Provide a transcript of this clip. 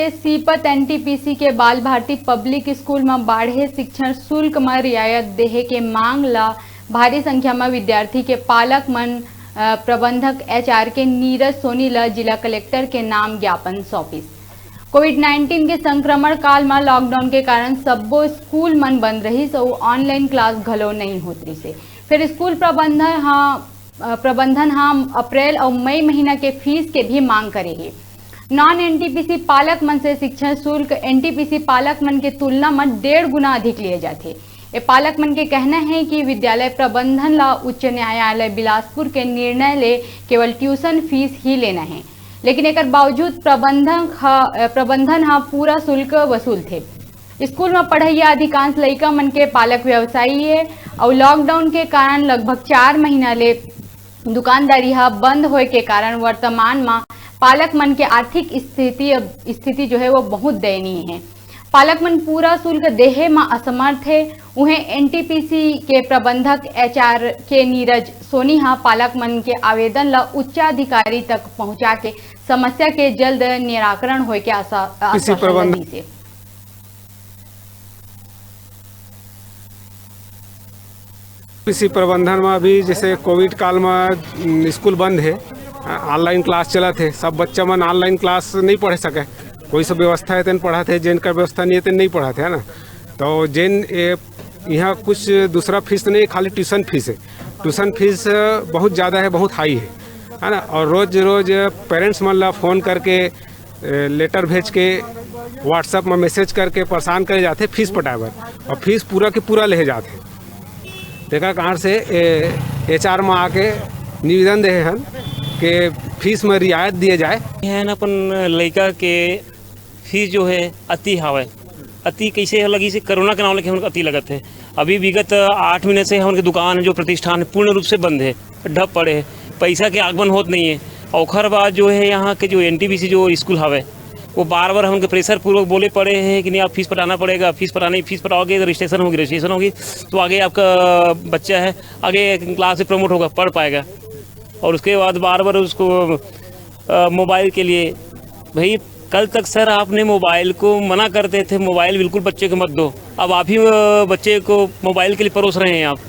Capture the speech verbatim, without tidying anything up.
Sipat NTPC के बाल भारती public school म बाढ़े शिक्षण शुल्क म रियायत देहे के मांग ल भारी संख्या म विद्यार्थी के पालक मन, अ, प्रबंधक एचआर के नीरज सोनी ल जिला कलेक्टर के नाम ज्ञापन सौंपिस। कोविड नाइन्टीन के संक्रमण काल म लॉकडाउन के कारण सब्बो स्कूल मन बंद रहिस अउ ऑनलाइन क्लास घलो नइ होत रहिसे। फेर स्कूल प्रबंधन ह, अ, प्रबंधन ह अप्रैल अउ मई महीना के फीस के भी मांग करे हे। नॉन एनटीपीसी पालक मन से शिक्षण शुल्क एनटीपीसी पालक मन के तुलना म डेढ़ गुना अधिक लिए जाथे। ए पालक मन के कहना हे कि विद्यालय प्रबंधन ल उच्च न्यायालय बिलासपुर के निर्णय ले केवल ट्यूशन फीस ही लेना हे, लेकिन एकर बावजूद प्रबंधन ह, प्रबंधन ह पूरा शुल्क वसूलथे। स्कूल म पढ़इया अधिकांश लइका मन के पालक व्यवसायी हे अउ लॉकडाउन के कारण लगभग चार महीना ले दुकानदारी ह बंद होए के कारण वर्तमान म पालक मन के आर्थिक स्थिति, स्थिति जो हे वो बहुत दयनीय हे। पालक मन पूरा शुल्क देहे म असमर्थ हे। उहें एनटीपीसी के प्रबंधक एचआर के नीरज सोनी ह पालक मन के आवेदन ल उच्चाधिकारी तक पहुंचा के समस्या के जल्द निराकरण होए के आशा, आश्वासन प्रबंधन दिस हे। एनटीपीसी प्रबंधन म अभी जैसे कोविड काल म, उम, स्कूल बंद हे, अ, ऑनलाइन क्लास चलत हे, सब बच्चा मन ऑनलाइन क्लास नइ पढ़े सके, कोई सब व्यवस्था हे तेन पढ़त हे, जेन कर व्यवस्था नइ हे तेन नइ पढ़त हे, है ना। तो जेन ए, इहाँ कुछ दूसरा फीस तो नइ हे, खाली ट्यूशन फीस हे। ट्यूशन फीस बहुत ज्यादा हे, बहुत हाई हे, है ना। और रोज रोज पेरेंट्स मन ला फोन करके, ए, लेटर भेज के, WhatsApp में मैसेज करके परेशान करे जाथे फीस पटाए बर, और फीस पूरा के पूरा लेहे जाथे। तेकर कारण से एचआर में आके निवेदन देहे हन कि फीस में रियायत दिए जाए। एहन अपन लइका के फीस जो हे अति हावय। अति कइसे लगिस हे? कोरोना के नाम लेके हमन अति लगत हे। अभी विगत आठ महीने से हमन के दुकान जो प्रतिष्ठान हे पूर्ण रूप से बंद हे, ढप पड़े हे। पैसा के आगमन होत नहीं हे। और ओखर बाद जो हे यहाँ के जो एनटीपीसी जो स्कूल हावय वो बार बार हमन के प्रेशर पूर्वक बोले पड़े हे कि नहीं आप फीस पटाना पड़ेगा, फीस पटाना, फीस पटाओगे तो रजिस्ट्रेशन होगी, रजिस्ट्रेशन होगी तो आगे आपका बच्चा है आगे क्लास से प्रमोट होगा, पढ़ पाएगा। और उसके बाद बार बार उसको अ, मोबाइल के लिए। भाई, कल तक सर आपने मोबाइल को मना करते थे, मोबाइल बिल्कुल बच्चे को मत दो, अब आप ही अ, बच्चे को मोबाइल के लिए परोस रहे हैं आप।